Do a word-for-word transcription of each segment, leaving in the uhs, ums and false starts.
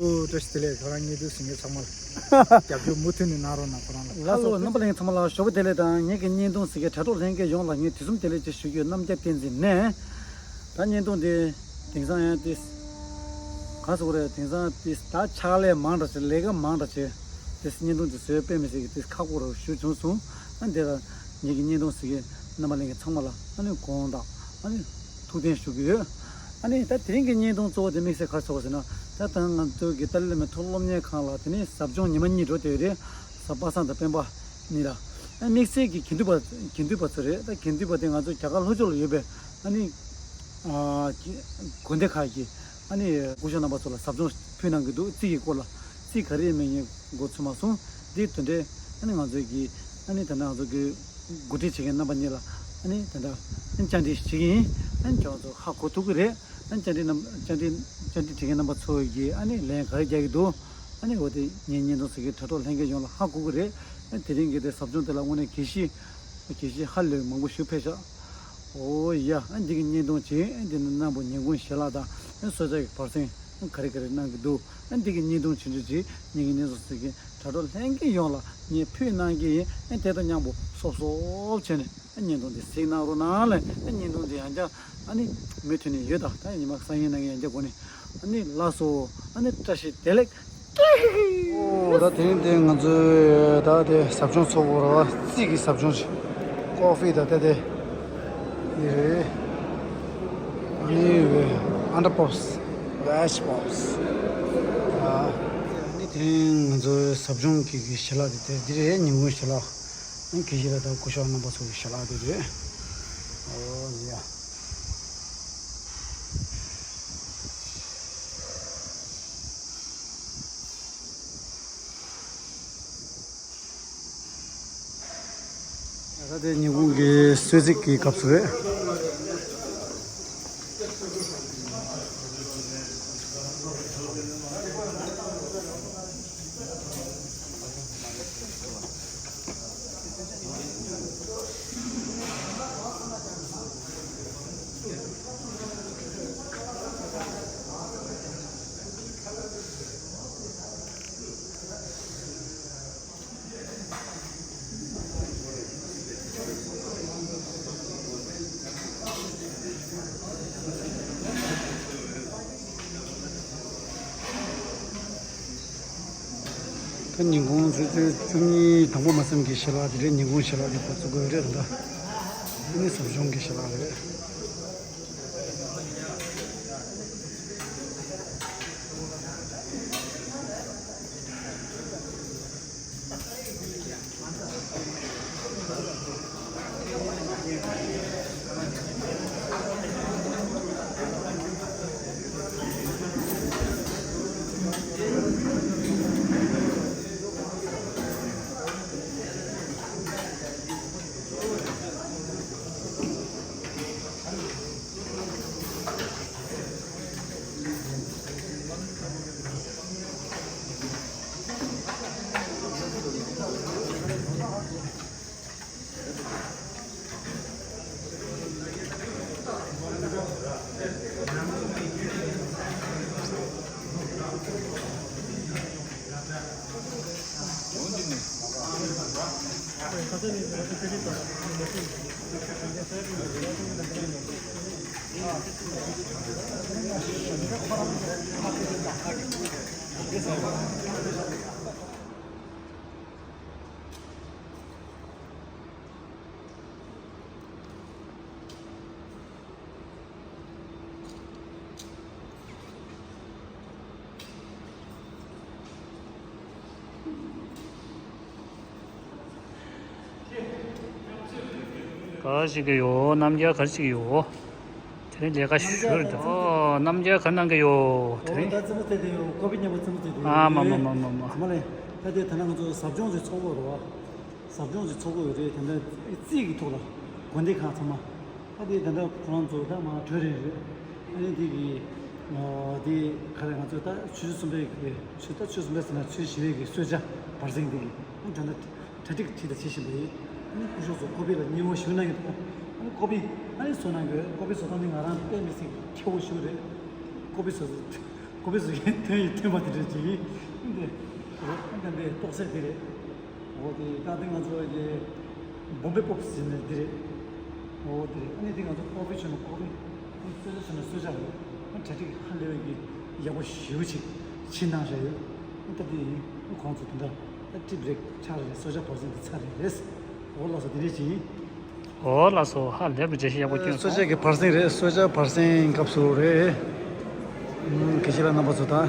ཨོ། བཀྲ་ཤིས་བདེ་ལེགས། ཁྱོད་རང་བརྙན་ཐུང་གཟིགས་མཁན་ཚང་མ་ལ་རྒྱབ་སྐྱོར་མུ་མཐུད་ནས་གནང་རོགས་གནང་ཁོ་རང་ལ། ལགས་སོ། རྣམ་པ་ལྷན་རྒྱས་ཚང་མ་ལ་ཞོགས་པ་བདེ་ལེགས་དང་། ངེད་ཀྱི་བརྙན་ཐུང་གཟིགས་མཁན་དྲ་གྲོགས་ལྷན་རྒྱས་ཡོངས་ལ་ངས་དུས་གསུམ་བདེ་ལེགས་ཅེས་ཞུ་རྒྱུ། རྣམ་རྒྱལ་བསྟན་འཛིན་ནས། ད་བརྙན་ཐུང་འདི་དེང་སང་ཡང་ཏིས་ག་ཟེར་དགོས་རེད། དེང་སང་ཏིས་ད་ཕྱག་ལས་མང་དྲགས་བྱས། ལས་ཀ་མང་དྲགས་བྱས། ཏིས་བརྙན་ཐུང་འདི་བཟོས་དཔེ་མི་སྲིད་ཀྱི་ཏིས་ཁག་པོ་རུ་ཞུ་བྱུང་སོང་། ཨ་འདི་ལ་ངེད་ཀྱི་བརྙན་ཐུང་གཟིགས་མཁན་རྣམ་པ་ལྷན་རྒྱས་ཚང་མ་ལ་ཨ་ནི་དགོངས་དག་ཨ་ནི་ཐུགས་བདེན་ཞུ་གི་ཡོད། ཨ་ནི་ད་དེ་རིང་གི་བརྙན་ཐུང་གཙོ་བོ་དེ་དམིགས་བསལ་ག་རེ་ཚོགས་པ་ཟེར་ན། ད་ད་ང་ཚོ་གི་ཏཱ་ལའི་བླ་མའི་མཐོ་སློབ་གཉེར་ཁང་ལ་དེ་ནས་ཟབ་སྦྱོང་ཉི་མ་གཉིས་འགྲོ་བསྡད་ཡོད་རེད། གཟའ་པ་སངས་དང་སྤེན་པ་གཉིས་ལ། ཨ་དམིགས་བསལ་གྱི་དགེ་འདུན་པ་དགེ་འདུན་པ་ཚོ་རེད། ད་དགེ་འདུན་པ་དེ་ང་ཚོ་རྒྱ་གར་ལྷོ་ཕྱོགས་ལ་ཡོད་པའི་ཨ་ནི་ཨ་དགོན་སྡེ་ཁག་གི་ཨ་ནི་སྐུ་ཞབས་རྣམ་པ་ཚོ་ལ་ཟབ་སྦྱོང་ཕུལ་གནང་གི་འདུག་རྩིས་ཀྱི་སྐོར་ལ། རྩིས་ག་རེ་ཡིན་མིན་ངས་མགོ་ཚོད་མ་སོང་། འདི་དོན་འབྲས་ཨ་ནི་ང་ཚོའི་གི་ཨ་ནི་ད་ལྟ་ང་ཚོ་གི་འགོ་ཁྲིད་བྱེད་མཁན་རྣམ་པ་གཉིས་ལ་ཨ་ནི་ད་ལྟ་ཨ་ནི་བཅར་འདྲི་ཞིག་ཡིན། ཨ་ནི་ཁྱེད་རང་ཚོ་ཧ་གོ་ཐུབ་ཀྱི་རེད། ཨ་ནི་བཅར་འདྲི་རྣམ་བཅར་འདྲི་བཅར་འདྲི་བྱེད་མཁན་རྣམ་པ་ཚོ་ཡི་ཨ་ནི་ལན་ག་རེ་རྒྱག་གི་འདུག་ཨ་ནི་འོ་དེ་ངས་བརྙན་ཐུང་གཟིགས་མཁན་དྲ་གྲོགས་ལྷན་རྒྱས་ཡོངས་ལ་ཧ་གོ་གི་རེད། ཨ་ནི་དེ་རིང་གི་དེ་ཟབ་སྦྱོང་དེ་ལ་དངོས་གནས་དགེ་བཤེས་དགེ་བཤེས་ཧ་ལས་མང་པོ་ཞིག་ཕེབས་ཤག་ཨོ་ཡ། ཨ་འདི་གི་བརྙན་ཐུང་བྱས། ཨ་འདི་ནི་རྣམ་པ་ཉིན་གུང་ཞལ་ལག་དང་ཨ་གསོལ་ཇ་གི་བར་གསེང་ག་རེ་ག་རེ་གནང་གི་འདུག་ཨ་འདི་གི་བརྙན་ཐུང་བྱེད་འདྲ་བྱས། ངེད་ཀྱི་བརྙན་ཐུང་གཟིགས་མཁན་དྲ་གྲོགས་ལྷན་རྒྱས་ཡོངས་ལ་ངས་ཕུལ་གནང་གི་ཡིན། ཨ་དེ་དང་མཉམ་པོ་སོབ་སོབ་བྱས་ནས་ཨ་བརྙན་ཐུང་འདི་གཟིགས་གནང་རོགས་གནང་ལགས། ཨ་བརྙན་ཐུང་འདི་ཡང་བསྐྱར་ཨ་ནི་མུ་མཐུད་ནས་ཡོད། ད་ད་ཉི་མ་སང་ཉིན་གནངས་ཉིན་ཡང་བསྐྱར་འགོ་ནས། ཨ་ནི་ལགས་སོ། ཨ་ནི་བཀྲ་ཤིས་བདེ་ལེགས། ཨོ་ད་དེ་རིང་དེ་ང་ཚོའི་ད་དེ་ཟབ་སྦྱོང་ཚོགས་པ་རེད་བ། རྩིས་ཀྱི་ཟབ་སྦྱོང་ཞིག་ཀོ་ཧྥི་ད་ལྟ་དེ་འདི་རེད། ཨ་ནི་ཨན་ཌར་པོབ་སི། ཝེ་ཇི་པོབ་སི། ཨ་ནི་དེ་རིང་ང་ཚོའི་ཟབ་སྦྱོང་གི་གི་ཞལ་ལག་དེ་དེ་འདི་རེད། ཉིན་གུང་ཞལ་ལག་ཨ་ནི་དགེ་བཤེས་ལགས་དང་སྐུ་ཞབས་རྣམ་པ་ཚོ་གི་ཞལ་ལག་དེ་རེད། ཨོ་ཡ། ད་དེ་ཉིན་གུང་གི་གསོལ་ཚིགས་ཀྱི་སྐབས་སུ་རེད། ད་ཉིན་གུང་ཆུ་ཚོད་བཅུ་གཉིས། དང་པོ་མ་ཟིན་གྱི་ཞལ་ལག་དེ་རེད། ཉིན་གུང་ཞལ་ལག་དེ་ཁོ་ཚོ་དགོས་རེད། ད་འདི་ནི་ཟབ་སྦྱོང་གི་ཞལ་ལག་རེད། ག་རེ་བྱེད་ཀྱི་ཡོད། རྣམ་རྒྱལ་ག་རེ་བྱེད་ཀྱི་ཡོད། དེ་རིང་ལས་ཀ་ཞུ་རེད། ཨོ་རྣམ་རྒྱལ་ག་རེ་གནང་གི་ཡོད། དེ་ཨོ་རིང་ད་རྩེད་མོ་རྩེ་དེ་ཡོད། ཀོ་པི་མཉམ་པོ་རྩེད་མོ་རྩེ་དེ་ཡོད། ཨ་མ་མ་མ་མ་མ། ཚང་མ་ལས་ད་དེ་ད་ནང་ང་ཚོ་ཟབ་སྦྱོང་ཞིག་ཚོགས་ཀྱི་ཡོད་རེད་བ། ཟབ་སྦྱོང་ཞིག་ཚོགས་ཀྱི་ཡོད་རེད། དེ་འདྲ་རྩིས་ཀྱི་ཐོག་ལ་དགོན་སྡེ་ཁག་ཚང་མ། ད་དེ་ད་ལྟ་ཁོ་རང་ཚོ་ད་མར་གྲོལ་རན་རེད། ཨ་ནི་དེ་གི་ཨོ་དེ་ག་རེ་ང་ཚོ་ད་ཆུ་ཚོད་གསུམ་པའི་གི་ཆུ་ད་ཆུ་ཚོད་གསུམ་པའི་ཟེར་ན་ཆུ་ཚོད་བཞི་པའི་གི་གསོལ་ཇ་བར་གསེང་དེ་གི་ཨ་ད་ལྟ་གྲ་སྒྲིག་བྱེད་དང་བྱེད་བཞིན་པ་ཡིན། ཨ་ནི་སྐུ་ཞབས་ཚོ་ཀོ་པི་ལ་མཉེས་པོ་ཞུ་གནང་གི་འདུག་ཨ་ནི་ཀོ་པི་ཨ་ནི་བཟོ་གནང་དགོས། ཀོ་པི་བཟོ་སྟངས་ནི་ང་རང་དཔེ་མི་སྲིད་མཁས་པོ་ཞིག་རེད། ཀོ་པི་བཟོ་ཚུལ། ཀོ་པི་བཟོ་མཁན་ཐོན་ཡིན་ཐོན་པ་དེ་འདྲ་ཅིག་ཡིན། འདི་རེད། ཨ་ནི་འདི་རྟོག་ཚད་འདི་རེད། འོ་དེ་ད་ལྟ་ང་ཚོ་གི་བོམ་བེ་པོབ་ཟེར་ནས་འདི་རེད། འོ་དེ་རེད། ཨ་ནི་འདི་ང་ཚོ་ཀོ་པི་མཆོད་ན་ཀོ་པི། ཨ་ནི་གསོལ་ཇ་མཆོད་ན་གསོལ་ཇ་རེད། ཨ་ནི་གྲ་སྒྲིག་ཧ་ལས་པའི་གི་ཡག་པོ་ཞེ་པོ་ཅིག་བྱེད་གནང་བཞག་ཡོད། ཨ་ནི་ད་འདི་ཡིན། ཨ་ནི་ཁོང་ཚོ་དེ་འདྲ་ད་ཊི་བྷི་རེག་ཆགས་རེད། གསོལ་ཇ་བར་གསེང་འདི་ཚར་རེད། འོ་ལགས་སོ། དེ་འདྲ་ཅིག་ཡིན། འོ་ལགས་སོ། ཧ་ལས་པའི་འགྲེལ་བཤད་ཡག་པོ་བསྐྱོན་སོང་། གསོལ་ཇ་གི་བར་གསེང་རེད། གསོལ་ཇ་བར་གསེང་སྐབས་སུ་རེད། ཨུམ། དགེ་བཤེས་ལགས་རྣམ་པ་ཚོ་དང་།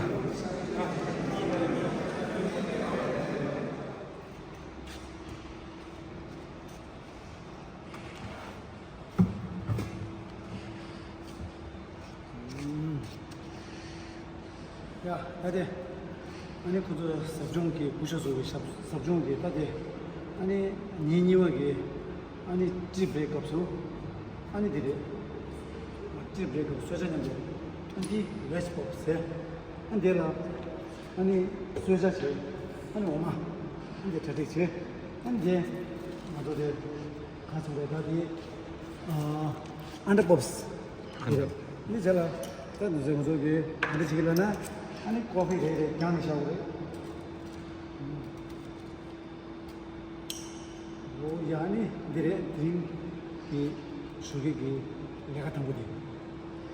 ཡ། ད་དེ། ཨ་ནི་ཁོ་ཚོ་ཟབ་སྦྱོང་གི་སྐུ་ཞབས་ཚོ་གི་ཞབས་ཟབ་སྦྱོང་གི་ད་དེ། ཨ་ནི་ཉིན་གཉིས་པ་གི་ཨ་ནི་ཊི་བྷི་རེག་སྐབས་སུ། ཨ་ནི་འདི་རེད། ཊི་བྷི་རེག་སྐབས་སུ་གསོལ་ཇ་མཉམ་དུ། ཨ་ནི་འདི་ཝེ་ཇི་པོབ་ཟེར། ཨ་ནི་འདི་ལ་ཨ་ནི་གསོལ་ཇ་བྱེད། ཨ་ནི་འོ་མ། ཨ་ནི་འདི་གྲ་སྒྲིག་བྱེད། ཨ་ནི་འདི་ང་ཚོ་དེ་ག་ཚོད་རེད། ད་དེ་ཨ་ཨན་ཌར་པོབ་ཟེར། འདི་རེད། འདི་བྱས་ལ་ད་འདི་ཚོ་ང་ཚོ་གི་ཨ་འདི་བྱེད་ཀྱི་ལ་ན། ཨ་ནི་ཀོ་ཕི་རེ་རེ་བརྒྱངས་ནས་བཞག་དགོས་རེད། འོ་ཡ། ཨ་ནི་འདི་རེད། དེ་རིང་གི་ཞོགས་ཀས་ཀྱི་ལས་ཀ་དང་པོ་དེ།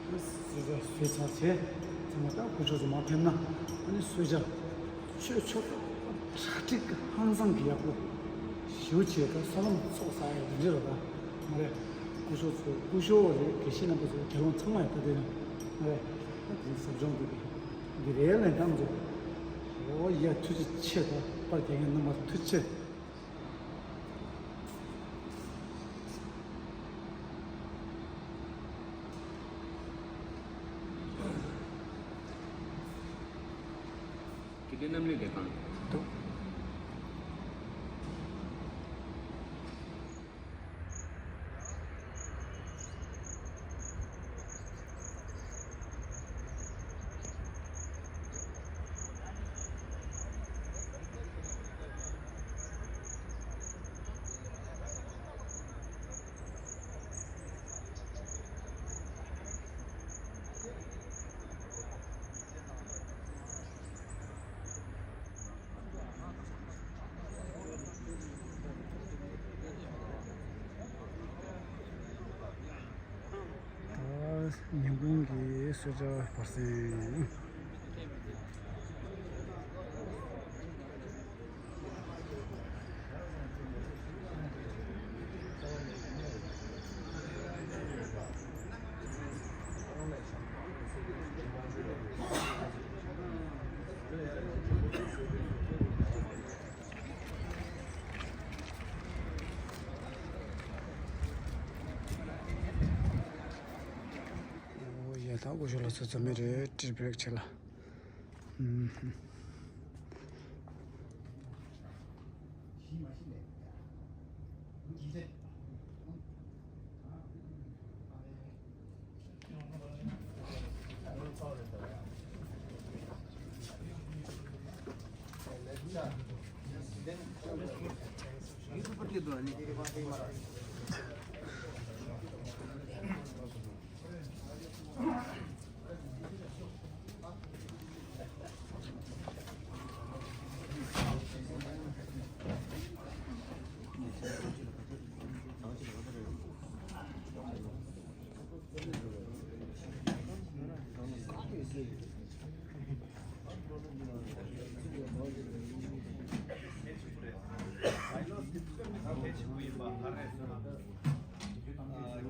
གསོལ་ཇ་གསོལ་ཚར་བྱས་ཚང་མ་ད་སྐུ་ཞབས་ཚོ་མར་ཕེབས་ན། ཨ་ནི་གསོལ་ཇ་ཆོས་ཆོས་གྲ་སྒྲིག་ཧང་སང་གི་ཡག་པོ་ཞེ་པོ་བྱས། ད་ས་ལམ་ཚོགས་ས་ཡ་དེ་འདྲ་རེད། ད་མ་རེད། སྐུ་ཞབས་ཚོ་སྐུ་ཞབས་རེད། དགེ་བཤེས་རྣམ་པ་ཚོ་དགེ་སློང་ཚང་མ་ཡ་ད་དེ་ནས་མ་རེད། ད་དེ་ཟབ་སྦྱོང་དེ་འདི་རེད་ལན་དང་ཚོ། འོ་ཡ། ཐུགས་རྗེ་ཆེ། ད་པར་རྒྱག་མཁན་རྣམ་པ་ཐུགས་རྗེ་ཆེ། དགེ་ལྡན་རྣམ་གླིང་ལས་ཁང་འདུག་ད་ཉིན་གུང་གི་གསོལ་ཇ་བར་གསེང་། འོ་ཡ། ད་སྐུ་ཞབས་ལགས་ཚོ་འཛོམས་ཡོད་རེད། ཊི་བྷི་རེག་བྱེད་ལ། ཨུམ།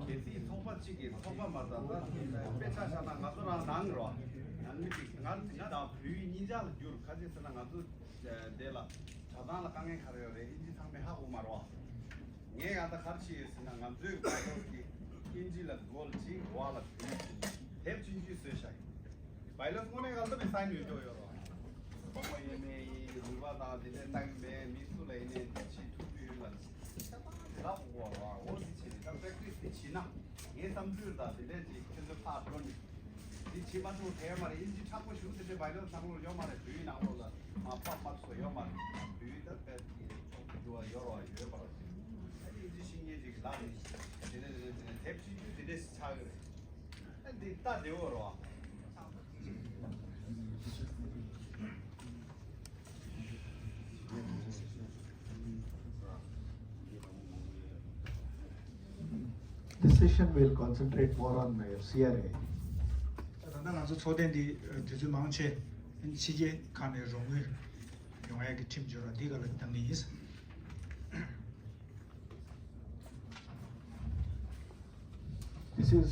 གལ་སྲིད་ཚོགས་པ་གཅིག་གིས་ཚོགས་པ་མ་རྩ་ད་དཔེ་ཆ་བཞག་ན་ང་ཚོ་རང་ནང་རོ། ནང་མི་གཅིག་ང་ང་དང་བོད་ཡིག་གཉིས་ཆ་ལ་བསྒྱུར། ག་ཅི་ཟེར་ན་ང་ཚོ་དེ་ལ་གྲྭ་ཚང་ལ་དཀའ་ངལ་ག་རེ་ཡོད་རེད། ཨིན་ཇི་ཚང་མས་ཧ་གོ་མ་རོ། ངས་ཡང་ད་ག་རེ་བྱས་ཡོད་ཟེར་ན་ང་ཚོའི་བའི་ལོས་ཀྱི་ཨིན་ཇི་ལ་སྒོར་གཅིག་བ་ལ་བོད་ཡིག་གཅིག་དེབ་ཆུང་ཆུང་བཟོས་བཞག་ཡོད། བའི་ལོས་དངོས་གནས་ང་ཚོ་མི་སའི་ཉོས་ཀྱོག་ཡོད་རོ། ཚོགས་པ་ཡོད་མེད་ཡིན། རུས་པ་དང་དེ་འདྲའི་སྟངས་མེད། མི་སུ་ལ་ཡིན་ནའི་འདི་བྱེད་ཐུབ་རྒྱུ་ཡོད་ལ། ཁྱད་པར་དེ་དག་གོ་རོ། འོ་དེ་བྱས་ནས་ད་པེག་ཊིས་དེ་བྱེད་ན། ངའི་བསམ་ཚུལ་ད་དེ་འདྲས་ཅིག་ཁྱོད་ཚོ་ཕར་འགྲོ་ནས། འདི་བྱེད་མ་ཐུབ་དེ་མ་རེད། ཨིན་ཇི་མཁྲེགས་པོ་ཞུ་དེ་འདྲའི་བའི་ལོས་ཚང་ལོ་ཡོད་མ་རེད། བོད་ཡིག་ནང་ལོགས་ལ་མ་ཕབ་མ་ཐུབ་ཡོད་མ་རེད། བོད་ཡིག་ད་དཔེ་དེ་ཆོག་རྒྱུ་བ་ཡོད་རོ། ཡོད་པ་རོ། ཨ་ནི་ཨིན་ཇི་ཤེས་མཁན་ཅིག་ལ་ནི་དེ་འདྲས་དེ་འདྲས་དེ་འདྲས་དེབ་ཆུང་ཆུང་དེ་འདྲས་ཤིག་ཆགས་ཀྱི་རེད། ཨ་འདི་ལྟ་བདེ་བོ་རོ། Session will concentrate more on uh, C R A. ད་ལྟ་ང་ཚོ་ཚོགས་ཐེངས་འདི་དུས་ཚོད་མང་ཆེ་ཕྱི་རྒྱལ་ཁག་ནས་རོགས་དངུལ་ཡོང་ཡག་གི་ཁྲིམས་སྦྱོར་བ་འདི་ག་ལ་བཏང་གི་ཡིན། This is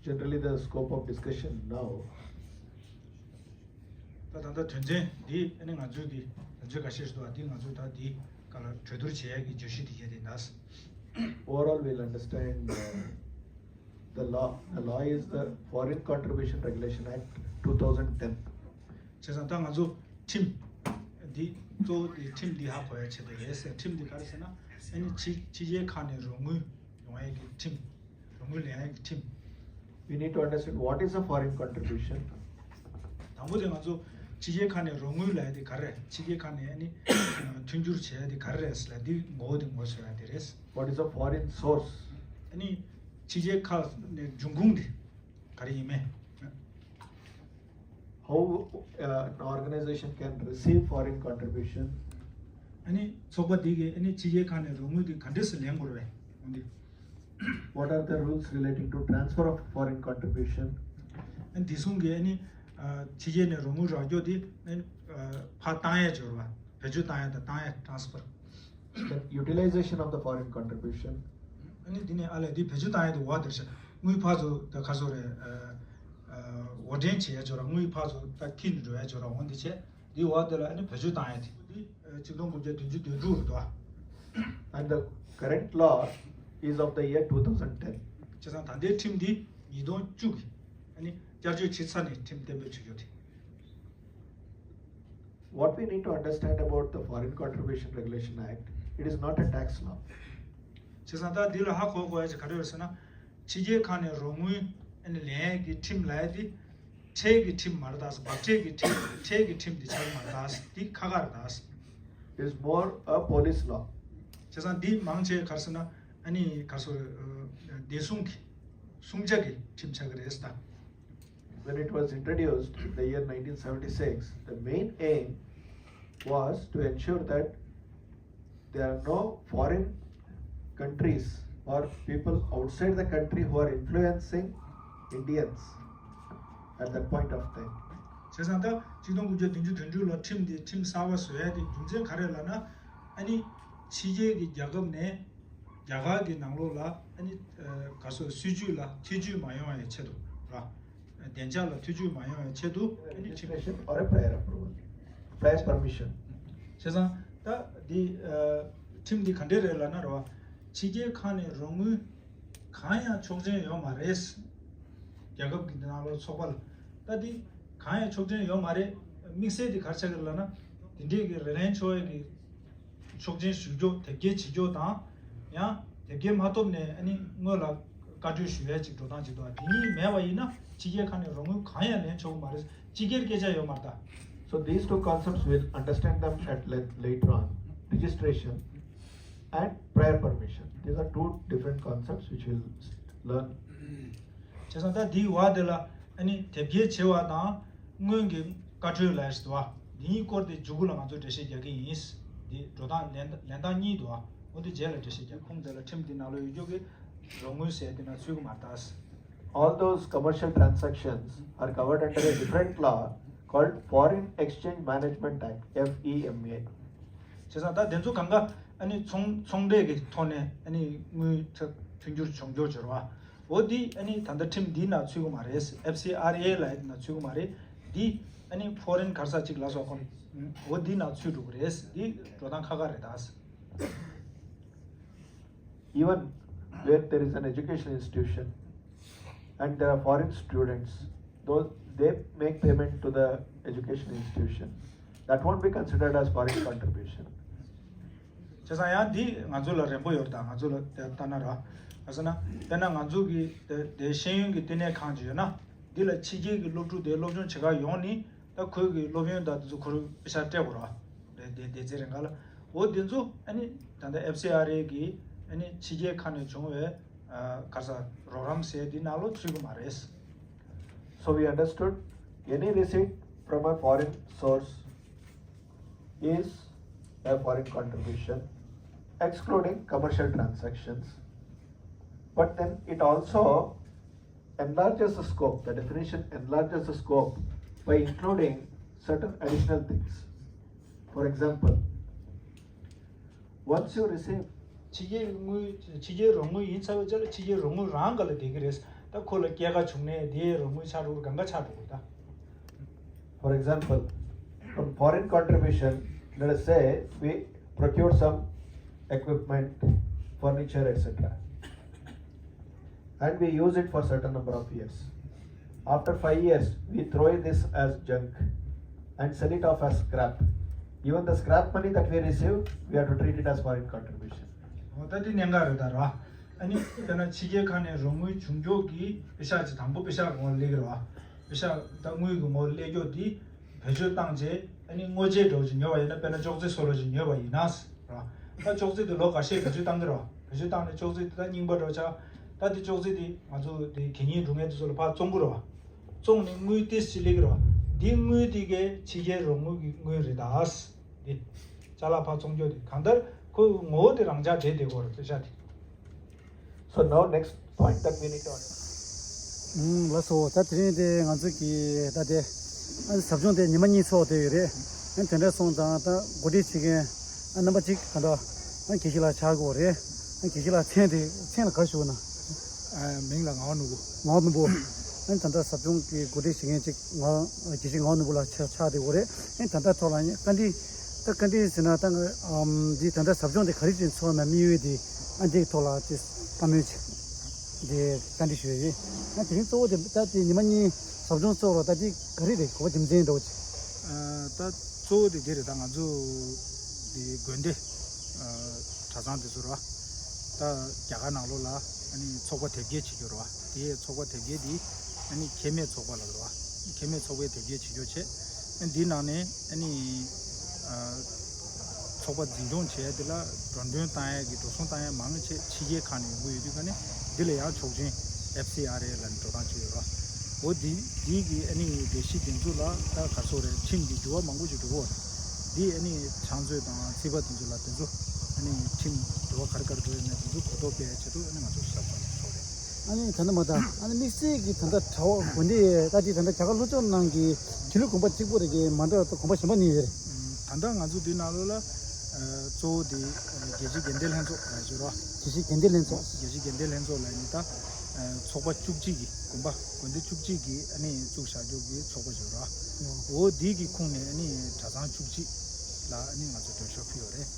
generally the scope of discussion now. ད་ད་ལྟ་དོན་ཚན་འདི་ཨ་ནི་ང་ཚོའི་གི་དོན་ཚན་ཁ་ཤས་ཤིག་འདུག་པ། འདི་ང་ཚོས་ད་འདི་ག་ལ་གྲོས་བསྡུར་བྱེད་ཡག་གི་བརྗོད་གཞི་དེ་བྱས་ཏེ་ད། Overall, we'll understand uh, the law. The law is the Foreign Contribution Regulation Act two thousand ten. བྱས་ཙང་ད་ང་ཚོ་ཁྲིམས་འདི་གཙོ་བོ་དེ་ཁྲིམས་འདི་ཧ་གོ་ཡག་ཆེད་དུ་རེད་ཟེར། ཁྲིམས་འདི་ག་རེ་ཟེར་ན་ཨ་ནི་ཕྱི་ཕྱི་རྒྱལ་ཁག་ནས་རོགས་དངུལ་ཡོང་ཡག་གི་ཁྲིམས། རོགས་དངུལ་ལེན་ཡག་གི་ཁྲིམས། We need to understand what is a foreign contribution. དང་པོ་དེ་ང་ཚོ་ཕྱི་རྒྱལ་ཁག་ནས་རོགས་དངུལ་ལབ་ཡག་དེ་ག་རེ་རེད། ཕྱི་རྒྱལ་ཁག་ནས་ཨ་ནི་མཐུན་འགྱུར་བྱེད་ཡག་དེ་ག་རེ་རེད་ཟེར་ལ་འདི་ངོ་བོ་དེ་ངོ་ཤེས་ཡག་དེ་རེད། What is a foreign source? ཨ་ནི་ཕྱི་རྒྱལ་ཁག་ནས་འབྱུང་ཁུངས་དེ་ག་རེ་ཡིན་མིན། How uh, an organization can receive foreign contribution? ཨ་ནི་ཚོགས་པ་འདི་གིས་ཨ་ནི་ཕྱི་རྒྱལ་ཁག་ནས་རོགས་དངུལ་འདི་ག་འདྲས་སེ་ལེན་དགོས་རེད་འོང་འདི། What are the rules relating to transfer of foreign contribution? ཨ་ནི་འདི་གསུམ་གྱི་ཨ་ནི་ཨ་ཕྱི་རྒྱལ་ནས་རོགས་དངུལ་རག་རྒྱུ་འདི་ཨ་ནི་ཨ་ཕར་བཏང་ཡག་སྦྱོར་བ། བེད་སྤྱོད་བཏང་ཡག་དང་བཏང་ཡག་transfer. The utilization of the foreign contribution. ཨ་ནི་འདི་ནས་ཨ་ལས་འདི་བེད་སྤྱོད་བཏང་ཡག་དེ་འོག་དེར་བྱས། དངུལ་ཕར་ཚུར་ད་ག་ཚོད་རེད། ཨ་ཨ་འོར་འདྲེན་བྱེད་ཡག་སྦྱོར་བ། དངུལ་ཕར་ཚུར་ད་འཁྱེར་ནས་འགྲོ་ཡག་སྦྱོར་བ་འོང་འདི་བྱས། འདི་འོག་དེ་ལ་ཨ་ནི་བེད་སྤྱོད་བཏང་ཡག་དེ། འདི་ཨ་ཆིག་སྟོང་དགུ་བརྒྱ་བདུན་ཅུ་དོན་དྲུག་རེད་དོ། And the current law is of the year two thousand ten. བྱས་ཙང་ད་ལྟའི་ཁྲིམས་འདི་ཉིས་སྟོང་བཅུ་གི་ཨ་ནི་བསྐྱར་བཅོས་བྱས་ཚར་ནས་ཁྲིམས་གཏན་འབེབས་བྱེད་རྒྱུ་དེ། What we need to understand about the Foreign Contribution Regulation Act, it is not a tax law. བྱས་ཙང་ད་འདི་ལ་ཧ་གོ་དགོས་ཡག་ཅིག་ག་རེ་རེད་ཟེར་ན། ཕྱི་རྒྱལ་ཁག་ནས་རོགས་དངུལ་ཨ་ནི་ལེན་ཡག་གི་ཁྲིམས་ལབ་ཡག་དེ་ཁྲལ་གྱི་ཁྲིམས་མ་རེད་ད། འབབ་ཁྲལ་གྱི་ཁྲིམས། ཁྲལ་གྱི་ཁྲིམས་དེ་ཆགས་མ་རེད་ད། འདི་ཁག་ཁག་རེད་ད། It is more a police law. བྱས་ཙང་འདི་མང་ཆེ་ག་རེ་ཟེར་ན་ཨ་ནི་ག་རེ་ཟེར་རེད། བདེ་སྲུང་གི་སྲུང་བྱ་གི་ཁྲིམས་ཆགས་ཀྱི་རེད་ད། When it was introduced in the year nineteen seventy-six, the main aim was to ensure that there are no foreign countries or people outside the country who are influencing Indians at that point of time. བྱས་ཙང་ད་ཆིག་སྟོང་དགུ་བརྒྱ་བདུན་ཅུ་དོན་དྲུག་ལ་ཁྲིམས་འདི་ཁྲིམས་གསར་པ་བཟོ་ཡག་དེ་རྒྱུ་མཚན་ག་རེ་ལབ་ན། ཨ་ནི་ཕྱི་རྒྱལ་གྱི་རྒྱལ་ཁབ་ནས་རྒྱ་གར་གྱི་ནང་ལོགས་ལ་ཨ་ནི་ཨ་ག་རེ་ཟེར། སྲིད་བྱུས་ལ་ཐེ་བྱུས་མ་ཡོང་བའི་ཆེད་དུ་ར། བདེ་འཇགས་ལ་ཐེ་བྱུས་མ་ཡོང་བའི་ཆེད་དུ་ཨ་ནི་ཁྲིམས། Registration or a prior approval, prior permission. བྱས་ཙང་ད་འདི་ཨ་ཁྲིམས་འདི་ག་འདྲས་རེད་ལབ་ན་ར། ཕྱི་རྒྱལ་ཁག་ནས་རོགས་དངུལ་གང་ཡང་ཆོག་མཆན་ཡོད་མ་རེད། རྒྱལ་ཁབ་ཀྱི་ནང་ལོགས་ཚོགས་པ་ལ་ད་འདི་གང་ཡང་ཆོག་མཆན་ཡོད་མ་རེད། དམིགས་བསལ་འདི་ག་རེ་ཆགས་ཀྱི་རེད་ལབ་ན། འདི་འདྲས་ཀྱི་རེ་ལན་ཆོག་ཡག་གི་ཆོག་མཆན་ཞུ་རྒྱུ། དེབ་སྐྱེལ་བྱེད་རྒྱུ་དང་། ཡང་དེབ་སྐྱེལ་མ་ཐོབ་ནས་ཨ་ནི་སྔོན་ལ་བཀའ་འཁྲོལ་ཞུ་ཡག་ཅིག་འགྲོ་སྟངས་ཅིག་འདུག་དེ་གཉིས་མེད་པ་ཡིན་ན་ཕྱི་རྒྱལ་ཁག་ནས་རོགས་དངུལ་གང་ཡང་ལེན་ཆོག་གི་མ་རེད། སྤྱི་སྒེར་སྐད་ཆ་ཡོད་མ་རེད་ད། So these two concepts, we'll understand them at length later on. Registration and prior permission. These are two different concepts which we'll learn. བྱས་ཙང་ད་འདིའི་འོག་དེ་ལ་ཨ་ནི་དེབ་སྐྱེལ་བྱེད་པ་དང་སྔོན་གྱི་བཀའ་འཁྲོལ་ལབ་ཡག་ཞིག་འདུག་འདི་གཉིས་སྐོར་དེ་མཇུག་གུ་ལ་ང་ཚོས་འགྲེལ་བཤད་རྒྱག་གི་ཡིན། འདི་འགྲོ་སྟངས་ལེན་ལེན་སྟངས་གཉིས་འདུག་འོ་འདི་རྗེས་ལ་འགྲེལ་བཤད་རྒྱག་ཁུངས་དེ་ལ་ཁྲིམས་འདི་ནང་ལོགས་ཡོད་རྒྱུ་གི་རོགས་དངུལ་ཟེར་དེ་ནང་ཚུད་ཀྱི་མ་རེད་ད། All those commercial transactions are covered under a different law called Foreign Exchange Management Act, F E M A. བྱས་ཙང་ད་དེ་ཚོ་གང་ག་ཨ་ནི་ཚོང་ཚོང་འབྲེལ་གྱི་ཐོག་ནས་ཨ་ནི་དངུལ་མཐུན་འགྱུར་བྱུང་རྒྱུ་སྦྱོར་བ། འོ་འདི་ཨ་ནི་ད་ལྟ་ཁྲིམས་འདིའི་ནང་ཚུད་ཀྱི་མ་རེད། F C R A ལབ་ཡག་དེ་ནང་ཚུད་ཀྱི་མ་རེད། འདི་ཨ་ནི་ཕོ་རིན་ག་རེ་ཟེར་ཅིག་ལབ་སོང་ཁོ། འོ་འདི་ནང་ཚུད་འགྲོ་གི་རེད། འདི་འགྲོ་སྟངས་ཁག་ཁག་རེད་ད། Even where there is an education institution and there are foreign students, though they make payment to the education institution, that won't be considered as foreign contribution. བྱས་ཙང་ཡང་འདི་ང་ཚོ་ལ་རན་པོ་ཡོད་རེད་ད། ང་ཚོ་ལ་དེ་ལྟ་ན་ར། ག་རེ་ཟེར་ན་དཔེར་ན་ང་ཚོ་གི་དེ་དེ་ཤེས་ཡོན་གྱི་བསྟི་གནས་ཁང་ཅིག་ཡོད་ན། འདི་ལ་ཕྱི་རྒྱལ་གྱི་སློབ་ཕྲུག་དེ་སློབ་སྦྱོང་བྱེད་གར་ཡོང་ནི། ད་ཁོའི་གི་སློབ་ཡོན་དང་དེ་ཚོ་ཁོ་རང་པེ་ཤག་སྤྲད་དགོས་ར། དེ་དེ་དེ་ཚེ་རིང་ག་ལ། འོ་དེ་ཚོ་ཨ་ནི་ད་ལྟ་F C R A གི་ཨ་ནི་ཕྱི་རྒྱལ་ཁག་ནས་བྱུང་བའི་ཨ་ག་རེ་ཟེར་རོགས་རམ་ཟེར་འདི་ནང་ལོགས་ཚུད་ཀྱི་མ་རེད། So we understood any receipt from a foreign source is a foreign contribution, excluding commercial transactions. But then it also enlarges the scope, the definition enlarges the scope by including certain additional things. For example, once you receive ཕྱི་རྒྱལ་དངུལ། ཕྱི་རྒྱལ་རོགས་དངུལ་ཡིན་ཚར་བའི་རྗེས་ལ་ཕྱི་རྒྱལ་རོགས་དངུལ་རང་ག་ལ་བསྡད་ཀྱི་རེད། ད་ཁོ་ལ་སྐྱེད་ཀ་བྱུང་ནས་དེའི་རོགས་དངུལ་ཆགས་འགྲོ་གི། གང་ག་ཆགས་འགྲོ་གི་ད། For example, from foreign contribution, let us say we procure some equipment, furniture, et cetera. And we use it for certain number of years. After five years, we throw this as junk and sell it off as scrap. Even the scrap money that we receive, we have to treat it as foreign contribution. འོ་ད་དེ་གནད་འགག་རེད་ད་ར། ཨ་ནི་དཔེར་ན་ཕྱི་རྒྱལ་ཁག་ནས་རོགས་དངུལ་བྱུང་ཕྱོགས་ཀྱི་པེ་ཤག་ཅིག་དང་པོ་པེ་ཤག་གོང་ལ་སླེབས་ཀྱི་རེད་བ། པེ་ཤག་ད་དངུལ་གྱི་ངོ་སླེབས་ཕྱོགས་འདི་བེད་སྤྱོད་བཏང་རྗེས་ཨ་ནི་དངོས་ཆས་འདྲ་བོ་ཅིག་ཉོས་པ་ཡིན་ན། དཔེར་ན་ཅོག་ཙེ་བཟོ་འདྲ་ཅིག་ཉོས་པ་ཡིན་ན་ར། ད་ཅོག་ཙེ་དེ་ལོ་འགའ་ཤས་བེད་སྤྱོད་བཏང་གི་རེད་བ། བེད་སྤྱོད་བཏང་ནས་ཅོག་ཙེ་དེ་ད་རྙིང་པ་འདྲ་བོ་ཆགས། ད་དེ་ཅོག་ཙེ་དེ་ང་ཚོ་དེ་གད་སྙིགས་སྒྲུག་མཁན་དེ་ཚོ་ལ་ཕར་བཙོང་གི་རེད་བ། བཙོང་ནས་དངུལ་ཏོག་ཙམ་སླེབས་ཀྱི་རེད་བ། འདི་དངུལ་དེ་གའི་ཕྱི་རྒྱལ་རོགས་དངུལ་གྱི་དངུལ་རེད་ད། འདི་ཅ་ལག་ཕར་བཙོང་རྒྱུ་དེ་གང་ལྟར་ཁོའི་ངོ་བོ་དེ་རང་འཇགས་བྱས་བསྡད་ཀྱི་ཡོད་རེད། པེ་ཤག་དེ། So now next point that we need to understand. ཨུམ། ལགས་སོ། ད་དེ་རིང་དེ་ང་ཚོ་གི་ད་དེ་ཨ་ཟབ་སྦྱོང་དེ་ཉི་མ་གཉིས་ཚོགས་བསྡད་ཡོད་རེད། ཨ་དེ་འདྲ་སོང་ཙང་ད་གོ་སྒྲིག་བྱེད་མཁན་ཨ་རྣམ་པ་གཅིག་ག་འདྲ་ཨ་དགེ་བཤེས་ལགས་ཆགས་ཀྱི་ཡོད་རེད། ཨ་དགེ་བཤེས་ལགས་མཚན་དེ། མཚན་ལ་ག་རེ་ཞུ་དགོས་ན། ཨ་མིང་ལ་ངག་དབང་ནོར་བུ། ངག་དབང་ནོར་བུ། ཨ་ད་ལྟ་ཟབ་སྦྱོང་གི་གོ་སྒྲིག་བྱེད་མཁན་གཅིག་ངག་དབང་། དགེ་བཤེས་ངག་དབང་ནོར་བུ་ལགས་ཆགས་ཆགས་བསྡད་ཡོད་རེད། ཨ་ད་ལྟ་ཐོག་ལ་བཀའ་འདྲི། ད་བཀའ་འདྲི་ཟེར་ན་ད་ཨམ་འདི་ད་ལྟ་ཟབ་སྦྱོང་དེ་ག་རེ་བྱས་ཚོགས་ན་དམིགས་ཡུལ་དེ་ཨ་འདིའི་ཐོག་ལ་དེ་བཀའ་མོལ་བྱེད། དེ་བཀའ་འདྲི་ཞུ་ཡ་ཡིན། ཨ་དེ་རིང་གཙོ་བོ་དེ་ད་དེ་ཉི་མ་གཉིས་ཟབ་སྦྱོང་ཚོགས་རོགས། ད་དེ་ག་རེ་རེད། གོ་བ་རྒྱུ་མཚན་འདྲ་བོ་ཅིག་ཨ་ད་གཙོ་བོ་དེ་འདི་རེད། ད་ང་ཚོ་དེ་དགོན་སྡེ་ཨ་གྲྭ་ཚང་དེ་ཚོ་ར། ད་རྒྱ་གར་ནང་ལོགས་ལ་ཨ་ནི་ཚོགས་པ་དེབ་སྐྱེལ་བྱེད་རྒྱུ་རེད་བ། དེའི་ཚོགས་པ་དེབ་སྐྱེལ་དེ་ཨ་ནི་ཁེ་མེད་ཚོགས་པ་ལབ་རེད་བ། ཁེ་མེད་ཚོགས་པའི་དེབ་སྐྱེལ་བྱེད་རྒྱུ་བྱས། ཨ་འདིའི་ནང་ནས་ཨ་ནི་ཨ་ཚོགས་པ་འཛིན་སྐྱོང་བྱས་དེ་ལ་འགྲོ་གྲོན་བཏང་ཡ་གི་འགྲོ་སོང་བཏང་ཡ་མང་ཆེ་ཕྱི་རྒྱལ་ཁག་ནས་ཡོང་གི་ཡོད་དུས་ཀ་ནས་འདི་ལ་ཡང་ཆོག་མཆན་ཨེཕ་སི་ཨར་ཨེ་ལབ་ནས་འགྲོ་སྟངས་བྱས་ཡོད་རེད་བ། འོ་འདི་འདི་གི་ཨ་ནི་ལས་གཞི་འདི་ཚོ་ལ་ད་ག་ཚོད་རེད། ཁྲིམས་ཀྱི་འགྱུར་བ་མང་པོ་ཞིག་འགྲོ་གི་ཡོད་རེད། འདི་ཨ་ནི་ཕྱག་མཛོད་དང་རྩིས་པ་དེ་ཚོ་ལ་དེ་ཚོ་ཨ་ནི་ཁྲིམས་འགྱུར་བ་ག་རེ་ག་རེ་འགྲོ་ཡོད་མེད་དེ་ཚོ་གོ་རྟོགས་སྤེལ་ཡ་ཆེད་དུ་ཨ་ནི་ང་ཚོ་ཟབ་སྦྱོང་འདི་ཚོགས་རེད། ཨ་ནི་ད་ནི་མ་ད་ཨ་ནི་དམིགས་བསལ་གྱི་ད་ལྟ་གྲྭ་པ་དགོན་སྡེ་ད་ཅིག་ད་ལྟ་རྒྱ་གར་ལྷོ་ཕྱོགས་ནང་གི་ཆོས་ལུགས་དགོན་པ་གཅིག་པོ་རེད་ཀྱི་མ་འདྲ་བ་དགོན་པ་གཞན་པ་གཉིས་ཡོད་རེད། ད་ལྟ་ང་ཚོ་འདི་ནང་ལོགས་ལ་གཙོ་བོ་དེ་རྒྱལ་སྤྱིའི་དགེ་ལྡན་ལྷན་ཚོགས་ལ་ཞུ་རོགས། རྒྱལ་སྤྱིའི་དགེ་ལྡན་ལྷན་ཚོགས། རྒྱལ་སྤྱིའི་དགེ་ལྡན་ལྷན་ཚོགས་ལ་ནི་ད་ཚོགས་པ་བཅུ་གཅིག་གི་དགོན་པ་དགོན་སྡེ་བཅུ་གཅིག་གི་ཨ་ནི་བཙུགས་བཞག་རྒྱུ་གི་ཚོགས་པ་ཞུ་རོགས། འོ་འདི་གི་ཁོངས་ནས་ཨ་ནི་གྲྭ་ཚང་བཅུ་གཅིག་ལ་ཨ་ནི་ང་ཚོ་མགྲོན་ཤོག་ཕུལ་ཡོད་རེད།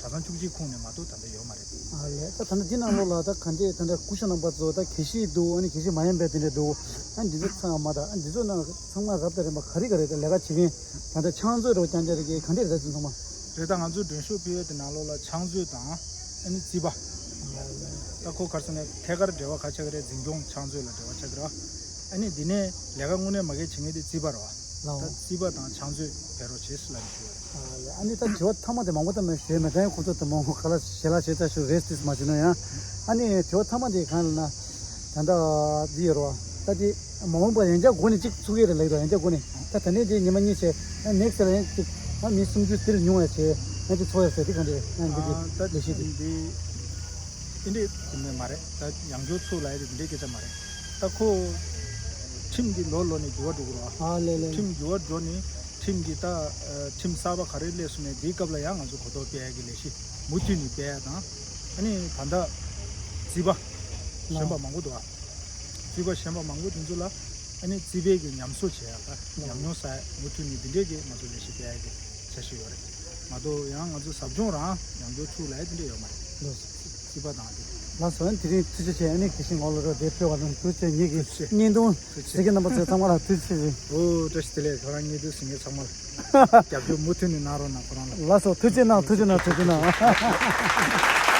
གྲྭ་ཚང་བཅུ་གཅིག་ཁོངས་ནས་མ་གཏོགས་ད་ལྟ་ཡོད་མ་རེད། ཨ་ལས། ད་ད་ལྟ་འདི་ནང་ལོགས་ལ་ད་ག་འདྲས་ད་ལྟ་སྐུ་ཞབས་རྣམ་པ་ཚོ་ད་དགེ་བཤེས་འདུག་ཨ་ནི་དགེ་བཤེས་མ་ཡིན་པའི་དེ་འདྲས་འདུག་ཨ་འདི་ཚོ་ཚང་མ་ད་ཨ་འདི་ཚོ་ནང་ཚང་མ་རབ་དང་རིམ་པ་ག་རེ་ག་རེ་ད་ལས་ཀ་བྱེད་མཁན་ད་ལྟ་ཕྱག་མཛོད་འདྲ་བོ་རྐྱང་རྐྱང་རེད་ཀྱི་ག་འདྲས་རེད་ད་ཚང་མ། རེད། ད་ང་ཚོ་མགྲོན་ཤོག་ཕུལ་ཡས་དེ་ནང་ལོགས་ལ་ཕྱག་མཛོད་དང་ཨ་ནི་རྩིས་པ། ད་ཁོ་ག་རེ་ཟེར་ན་ཐད་ཀར་འབྲེལ་བ་ག་ཆགས་ཀྱི་རེད། འཛིན་སྐྱོང་ཕྱག་མཛོད་ལ་འབྲེལ་བ་ཆགས་ཀྱི་རེད། ཨ་ནི་འདི་ནས་ལས་ཀ་དངོས་གནས་མ་གལ་བྱེད་མཁན་དེ་རྩིས་པ་རེད་བ། ལའོ། ད་རྩིས་པ་དང་ཕྱག་མཛོད་ཕེབས་རོགས་བྱེད་ཟེར་ལབ་ནས་ཞུ་བ་རེད། ཨ་ལས། ཨ་ནི་ད་དྲི་བ་མཐའ་མ་དེ་མང་པོ་ད་མ་ཞུས་མེད། ད་ཡང་ཁོ་ཚོ་དེ་མང་པོ་ག་ལ་ཞལ་ལག་བྱས་ཚར་ཞུ་རེས་ཏིས་མ་བྱས་ན་ཡང་། ཨ་ནི་དྲི་བ་མཐའ་མ་དེ་གང་ལ་ན། ད་ལྟ་འདི་ཡོད་རེད་བ། ད་དེ་མ་འོངས་པར་ཡང་བསྐྱར་སྒོ་ནས་གཅིག་ཚུགས་ཀྱི་རེད་ལབ་ཀྱི་འདུག་ཡང་བསྐྱར་སྒོ་ནས་ད་ད་ནས་དེ་ཉི་མ་གཉིས་བྱས། ཨ་ནེག་སི་ལ་ཡང་གཅིག་ཨ་མི་སུམ་ཅུ་དེ་ལས་ཉུང་བ་བྱས་ཡང་དེ་ཚོགས་ཡ་ཟེར་དེ་གང་འདྲ་ཡང་འདི་ཨ་ད་ལས་གཞི་དེ། འདི་འདི་འདྲའི་དེ་འདྲ་མ་རེད། ད་ཡང་བསྐྱར་ཚུགས་ལབ་ཡ་དེ་འདི་འདྲའི་སྐད་ཆ་མ་རེད། ད་ཁོ་ཁྲིམས་འདི་ལོ་ལོ་ནས་འགྱུར་བ་འགྲོ་གི་རེད་བ། ཨ་ལས་ལས། ཁྲིམས་འགྱུར་བ་འགྲོ་ནས་ཁྲིམས་ཀྱི་ད་ཁྲིམས་གསར་པ་ག་རེ་སླེབས་སོང་ནས་དེའི་སྐབས་ལ་ཡང་ང་ཚོ་གོ་རྟོགས་སྤེལ་ཡ་གི་ལས་གཞི་མུ་མཐུད་ནས་སྤེལ་ཡ་དང་། ཨ་ནི་ད་ལྟ་རྩིས་པ་གཞན་པ་མང་པོ་འདུག་ཨ། རྩིས་པ་གཞན་པ་མང་པོ་དེ་ཚོ་ལ་ཨ་ནི་རྩིས་པའི་གི་ཉམས་གསོ་བྱེད་ཡག་ད་ཉམས་མྱོང་བསགས་ཡག་མུ་མཐུད་ནས་འདི་འདྲའི་གི་ང་ཚོ་ལས་གཞི་སྤེལ་ཡག་གི་འཆར་གཞི་ཡོད་རེད། མ་གཏོགས་ཡང་ང་ཚོ་ཟབ་སྦྱོང་རང་ཡང་བསྐྱར་ཚུགས་ལ་ཡ་དེ་འདྲ་ཡོད་མ་རེད། ལགས་སོ། རྩིས་པ་དང་དེ། ལགས་སོ། དེ་རིང་ཐུགས་རྗེ་ཆེ། ཨ་ནི་དགེ་བཤེས་ངག་དབང་ལགས་དེ་ཕེབས་པ་དང་ཐུགས་རྗེ་ཆེ། ངེད་ཀྱི་ཐུགས་རྗེ་ཆེ། བརྙན་ཐུང་ཐུགས་རྗེ་ཆེ། གཟིགས་མཁན་རྣམ་པ་ཚོ་ཚང་མ་ལ་ཐུགས་རྗེ་ཆེ། ཨོ་བཀྲ་ཤིས་བདེ་ལེགས། ཁོ་རང་བརྙན་ཐུང་གཟིགས་མཁན་ཚང་མ་ལ་རྒྱབ་སྐྱོར་མུ་མཐུད་ནས་གནང་རོགས་གནང་ཁོ་རང་ལ། ལགས་སོ། ཐུགས་རྗེ་གནང་། ཐུགས་རྗེ་གནང་། ཐུགས་རྗེ་གནང་།